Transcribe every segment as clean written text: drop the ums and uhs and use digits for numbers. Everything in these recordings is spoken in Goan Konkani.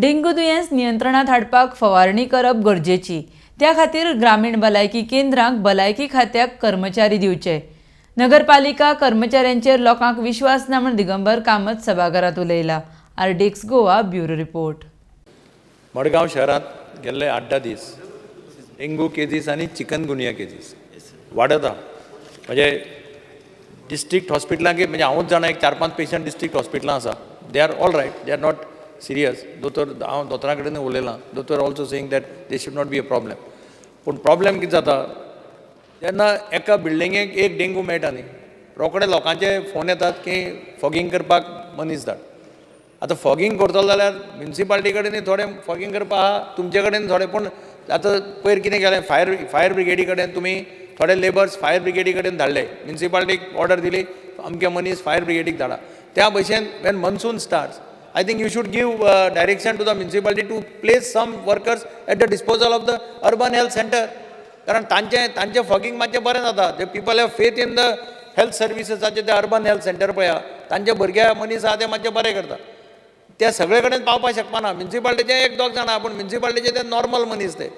डेंग्यू दुयेंस नियंत्रणात हाडपाक फवारणी करप गरजेची. त्या खातीर ग्रामीण भलायकी केंद्रांक भलायकी खात्याक कर्मचारी दिवचे. नगरपालिका कर्मचाऱ्यांचेर लोकांक विश्वास ना म्हूण दिगंबर कामत सभाघरांत उलयला. RDX Goa, bureau report. Madgaon शहरांत गेल्ले 8-10 दीस डेंगू केजीस आनी चिकनगुनिया केजीस वाडत आहा. म्हणजे डिस्ट्रिक्ट हॉस्पिटलांक, म्हणजे हांवूच जाणा, एक चार पांच पेशंट डिस्ट्रिक्ट हॉस्पिटलां आसा. They are all right, they are not serious. दोतोर, हांव दोतोरा कडेन उलयलां. दोतोर also saying that they should not be a problem. पूण प्रॉब्लेम कितें जाता, जेन्ना एका बिल्डिंगेक एक डेंगू मेळटा न्ही, रोखडे लोकांचे फोन येतात की फॉगींग करपाक मनीस धाड. आतां फॉगींग करतलो जाल्यार म्युनिसिपालिटी कडेन थोडे फॉगींग करपा आहा, तुमचे कडेन थोडे. पूण आतां पयर कितें केलें, फायर ब्रिगेडी कडेन तुमी थोडे लेबर्स फायर ब्रिगेडी कडेन धाडले. म्युनिसिपालिटीक ऑर्डर दिली, अमके मनीस फायर ब्रिगेडीक धाडा. त्या भशेन when monsoon starts, I think you should give direction to the municipality to place some workers at the disposal of the urban health center, कारण तांचें फॉगींग मातशें बरें जाता. ते people have faith in the health सर्विसीसाचे. ते अर्बन हेल्थ सेंटर पळया, तांचे भुरगे मनीस आहा, ते मातशे बरें करता. ते सगळे कडेन पावपाक शकपाना. म्युनिसिपालिटीचे एक दोग जाणां, पूण म्युनिसिपालिटीचे ते नॉर्मल मनीस ते.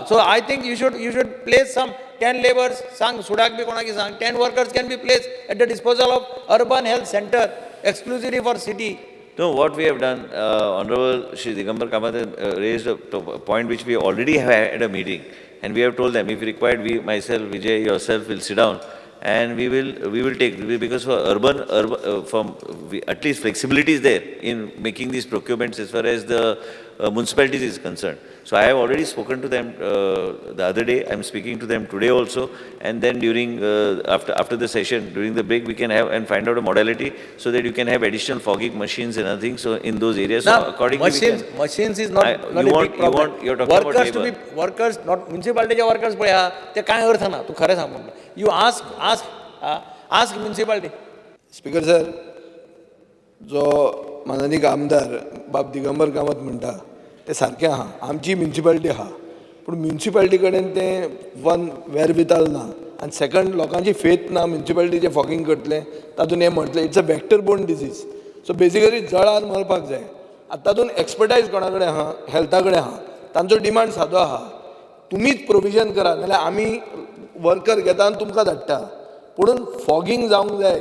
So I think you should place some 10 labours. सांग सुडाक बी कोणाकी सांग, 10 workers can be placed at the disposal of urban health center exclusively for city. No, what we have done, Honorable Shri Digambar Kamath has raised a point which we already have had a meeting, and we have told them, if required, we, myself, Vijay, yourself will sit down, and we will take, because for urban, from, at least flexibility is there in making these procurements as far as the municipalities is concerned. So I have already spoken to them the other day, I am speaking to them today also, and then after the session, during the break, we can have and find out a modality so that you can have additional fogging machines and other things, so in those areas, so Now, accordingly we machines, can. Machines is not, not you a want- big you problem. You're talking about Workers to be, labor. Workers, not municipality workers पळय हा, ते कांय अर्थ ना. तूं खरें सांग, you ask municipality. Speaker sir, जो मानादीक आमदार बाब दिगंबर कामत म्हणटा ते सारकें आहा. आमची म्युनिसिपालिटी आहा, पूण म्युनिसिपालिटी कडेन तें वन वेरविताल ना आनी सेकंड लोकांची फेथ ना. म्युनिसिपालिटीचें फॉगिंग करतलें, तातूंत हें म्हणटलें, it's a vector borne disease, so basically जळार मारपाक जाय. आतां तातूंत एक्सपर्टायज कोणा कडेन आहा? हेल्था कडेन आहा. तांचो डिमांड सादो आहा, तुमीच प्रोविजन करा, नाल्यार आमी वर्कर घेता आनी तुमकां धाडटा, पुणून फॉगिंग जावंक जाय.